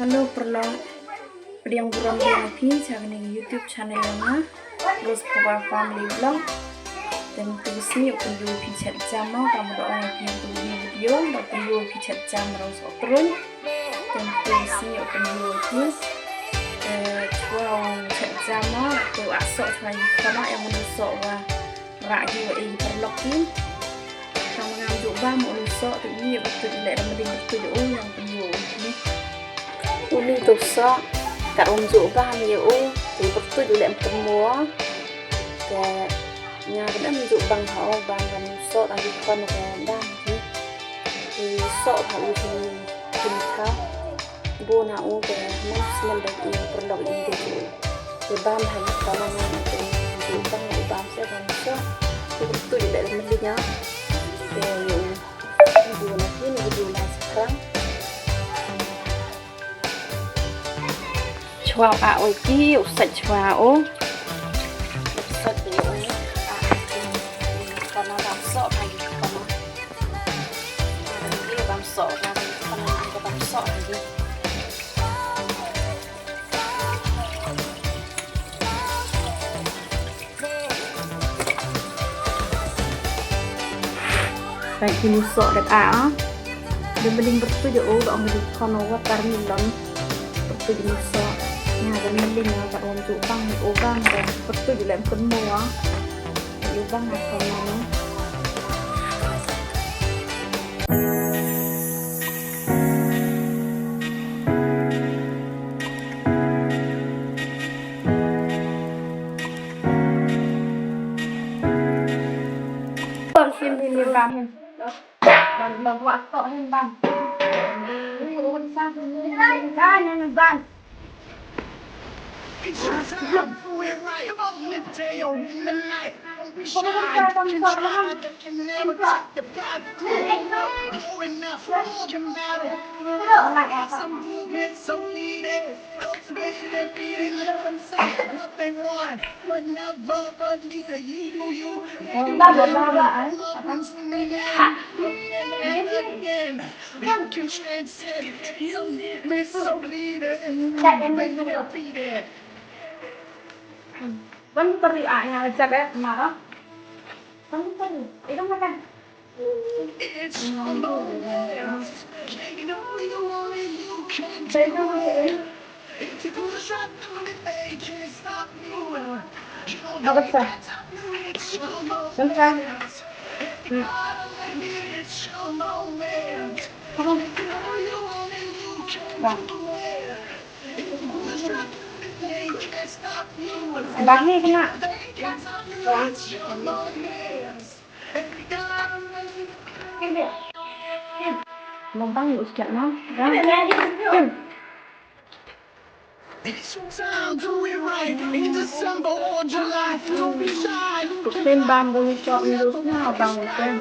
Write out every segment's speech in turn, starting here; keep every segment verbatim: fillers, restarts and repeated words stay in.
Hello paralok, pdiang burom ïa phi sha kane ka YouTube channel jong nga, Rose Phawa Family Vlog. Te mynta ka sngi u pynïoh phi chet jam mo, ka mut da ong phi tu video, da pynïoh phi chet jam rong soh truh. Te mynta ka sngi u pynïoh phi. Te chwa u chet jam mo, te u ah soh chwa ïa ki khon, ïa mut u soh wa rah hi wa ei paralok hi. Tang ma ngam ju bam u soh, te uni u pyrtuid leh da mling pyrtuid u ïa u pynïoh u hi. Uni u soh, kat um ju bam ïa u, te pyrtuid u leh em kynmaw. Te nga ban em ju bam ha u, bam bam u soh, tang ki khon ka dang hi. Te soh ha u hi, hi tha. Bun ha u te, mut snem da i paralok i de u. Te bam ha i paralok i te, i bam i bam se bam se. Te tu i de mending ya. Te i bun ha i bun ha sekarang. Chwa a oi ki, u sait chwa o. U sait ki o. A, a, ki. Kana bam soh, bam soh. Bam soh, bam soh, bam soh. Bam ki u soh dep a. Dep mending pyrtuid u, dang mending khon u watermelon. Pyrtuid u soh. Nga dep mending nga kat um ju bam u bam, pyrtuid lem kynmaw. Ïa u bang nga khon nga. Kon sim ni ni bang. Bang, bang, bang, bang. Bang, bang, bang. It's just how we right on the day or in the night. We shine, we can try, but can never take the back. Going now for all your matter. Some movement, so needed. Cultivated and beaten, left and safe, nothing wrong. But never, but neither you, you. Again, again. You can transcend. You need me so needed. Baby, I'll be there. Bang teri ah, yang ajak eh, marah. Bang teri, itu makan. It's your moment. You know you want it, you can do it. If you push right through it, they can't stop you. You know they can't stop you. It's your moment. It's your moment. If you know you want it, you can do it. If you push right through it, they can't stop you. Bang ni kena. They can't stop you. It's your moment. Longkang u siat no. It's your time, do it right in December or July. Don't be shy. Sim bam bu ni chop ni lu sñiaw bang u sim.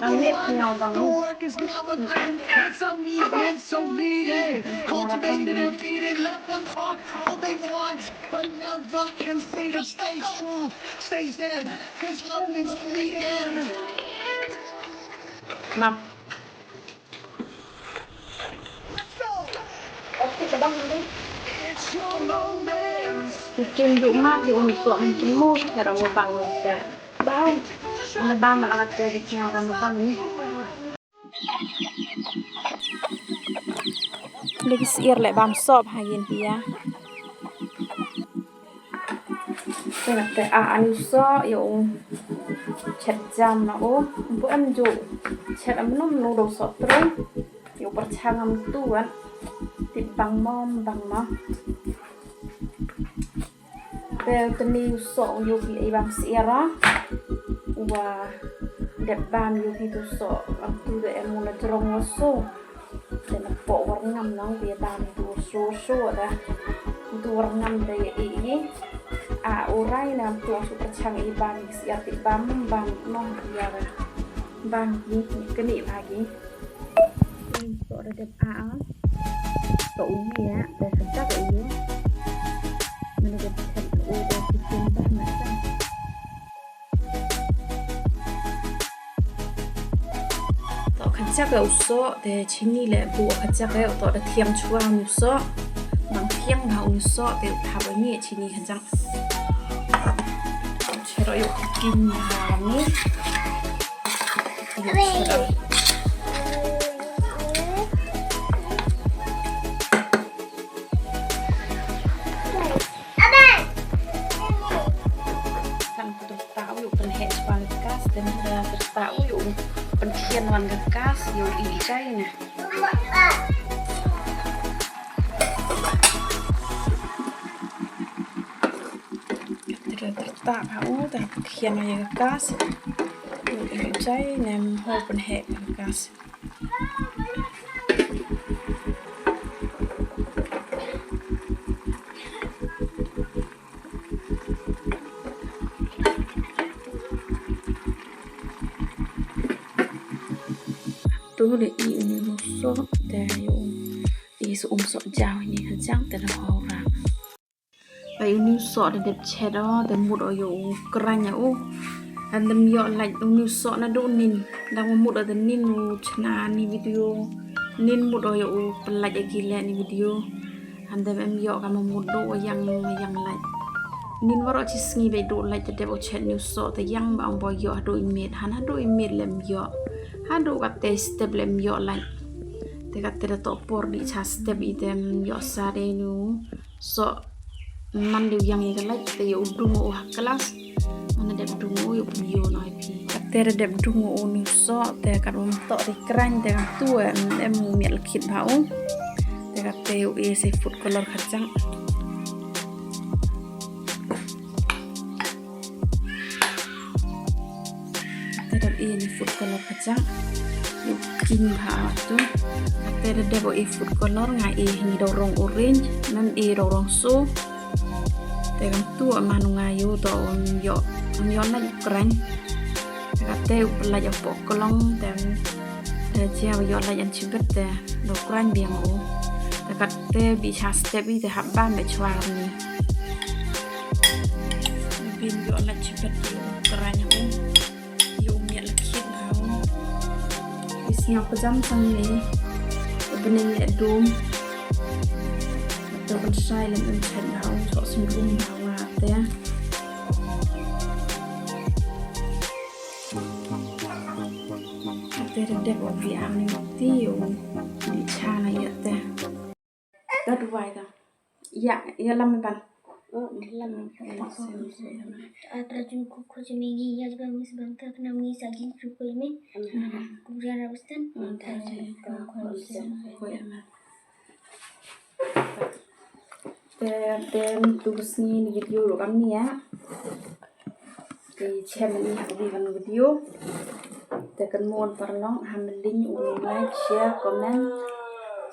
Ang nit sñiaw bang u. The work is never done. It's a movement so needed. Cultivated and feeded, left them on all they want, but never can see to stay strong, stay zen. His love is needed. Map. Let's go. It's your moment. Kucing juk map di untuk semua orang bang. Bang. Bang ala kata di orang bang ni. Lagi syiar leh bam sop ha yin pia. Tengah te a anu so yo u chet jam na u. Mpu em ju chet em num nu do so tru. Yo perchang em tuan. Tip bang mom bang ma. Te teni u so u yu ki ei bam syiar a. Wa dep bam yu ki tu so. Am tu de em na jrong wa so. Te na po war ngam nang bia bam tu so so da. Tu war ngam te ei ei. A urai na tu su perchang ei bam ki syiar ti bam bam no ya da. Bam ki keni bagi. Ini sok da dep a a. Sok u ya da sedak u ya. Mana da sedak u da kitchen bam na sa. Sok khan Ka u soh te chini le bu ka jak e u to da thiang chwa u soh. Nang thiang ha u soh te u thap ni chini ka jak. Chero yo kin ha ni. Chero. Kan pynta u yu pynheh chwa ka gas, dan da pynta u yu pynthian wan ka gas, yu i jai na. Te da pynta ka u, da pynthian wan ka gas, yu i jai na, ho pynheh ka gas. Tu le i uni u soh te yu i soh um soh jaw ini ka jak te da ho ra. Ba uni u soh da dep chet o, te mut o yu u kraiñ o. An dem yu lait uni u soh na du nin. Dang mut o te nin u chna ni video. Nin mut o yu u pynlait a ki le ni video. An dem em yu ka mut du o yang yang lait. Nin waroh chi sngi ba du lait te dep o chet ni u soh te yang ba ong bo yu hadu i miet. Han hadu i miet le em yu. Hadu ka te step le em yu lait. Te ka te da to por di cha step i te em yu sa de nu. Soh man de u yang ïa ka light te ïa u dung u ha glass. Man dep dung u ïa u pynïoh noh ïa phi. Te da dep dung u ni u soh te kat um toh te kraiñ te ka tu em em u miat lkhit bha u. Te ka te u e se food color khat jang. Te dep i ni food color khat jang. Ïa u king bha tu. Te dep i food color nga i ni dau rong orange, nan i dau rong so. Te kam tu man nga ïa u to um ïoh, um ïoh na u kraiñ. Te ka te u pynlait ïa u poh klong te, te jia u ïoh lait ïa u chibet te dau kraiñ biang u. Te ka te bi cha step i te hap bam be chwa ni. Bin ïoh lait chibet ïa u kraiñ u. Ïa u miat lkhit bha u. I sngew pjam sang ni. U bneng ne dum. Te ban shai lem um chat bha u, sok sngrum bha u nga te. Te dep o bi am ni ti u. Ni cha na ïa te. Ka duwai ka. Ïa, ïa lam ban. Ïa lam ban. Atra jun ku ku jemi ngi ya jaba mis ban ka kena mi sa jin ku ku mi. Ku jara ustan. Te, te, tu sngi ni video ruh kam ni ïa. Te chem ni ha ka video. Te kan mon paralok ha mending u like, share, comment,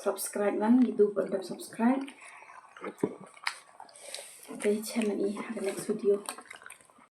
subscribe ban gitu ban dep subscribe. Te chem ni ha ka next video.